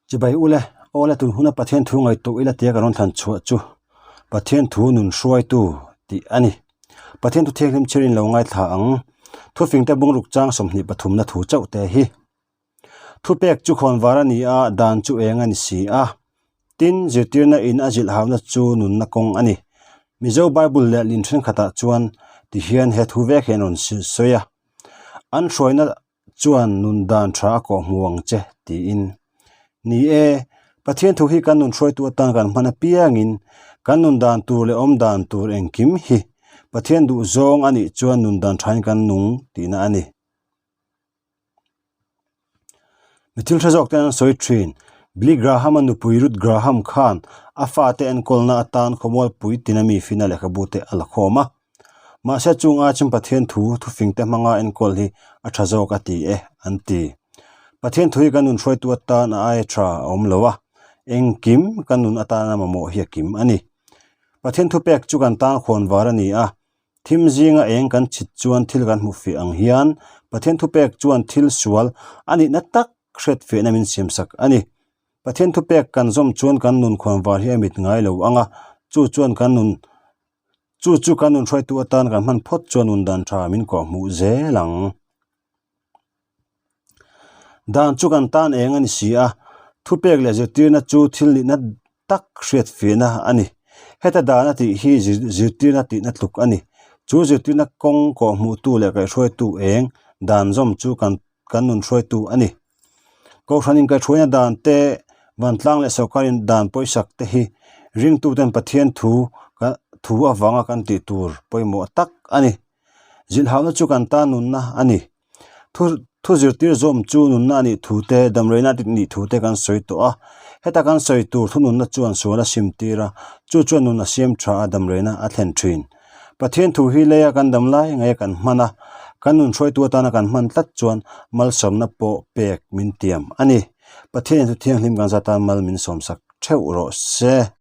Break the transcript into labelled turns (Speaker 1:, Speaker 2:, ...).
Speaker 1: Chibai ule, Awle tun huna Pathian thu ngaihtuah ila tia ka rawn thlan chhuah chu Pathian thu nun hruaitu tih a ni. Pathian thu thianghlim chhirin lo ngaithla ang. Thufingte bungruk chang 23 na thu chauh te hi. Thupek chu khawnvar a ni a, dan chu eng a ni si a. Tin, zirtirna in a zilh hauna chu nunna kawng a ni. Mizo Bible leh lin thenkhatah chuan tihian he thu vek hi an rawn sawi a, An hruaina chuan nun dan tha a kawh hmu ang che, tiin. Ni e, Pathian thu hi kan nun hruaitu atan kan hman apiangin kan nun dan tur leh awm dan tur engkim hi Pathian duh zawng a nih chuan nun dan thain kan nung tihna a ni. Mi thil hre zawk ten an sawi thin. Billy Graham-a nupui Ruth Graham khan a fate enkawlna atan khawmualpui tina mi fina lehkhabu te a la khawm a. Mahse chung ai chuan Pathian thu thufing te hmanga enkawl hi a tha zawk a ti e, an ti. Pathian thu hi kan nun hruaitu atan a aia tha a awm lo a, engkim kan nun atana mamawh hi a kim a ni. Pathian thupek chu kan tan khawn var a ni a, Thim zinga eng kan chhit chuan thil kan hmu fiah ang hian Pathian thupek chuan thil sual a nihna tak hriat fiahna min siamsak a ni. Pathian thupek kan zawm chuan kan nun khuanvar hi a mit ngai lo ang a, chu chuan kan nun chu chu kan nun hruaitu atan kan hman phawt chuan nun dan tha min kawhhmuh zel ang. Dan chu kan tan eng a ni si a, thupek leh zirtirna chu thil nihna tak hriat fiahna a ni. Heta dan a tih hi zirtirna tihna tluk a ni. Chu zirtirna kawng kawhhmuhtu leh kaihhruaitu eng dan zawm chu kan kan nun hruaitu a ni. Kohhran inkaihhruaina dan te, vantlang leh sawrkarin dan pawisak te hi ringtuten Pathian thu thu avanga kan tih tur pawimawh tak a ni. Zilhhauna chu kan tan nunna a ni. Thu thu zirtir zawm chu nunna a nih thu te, damreina a nih thu te kan sawi tawh a. Heta kan sawi tur thu nunna chuan sual a sim tir a, chu chuan nun a siam tha a, damreina a thlen thin. Pathian thu hi leia kan dam lai ngai kan hman a, kan nun hruaitu atana kan hman tlat chuan malsawmna pawh pek min tiam a ni. Pathianin thu thianghlim kan zat tan mal min sawmsak theuh rawh se.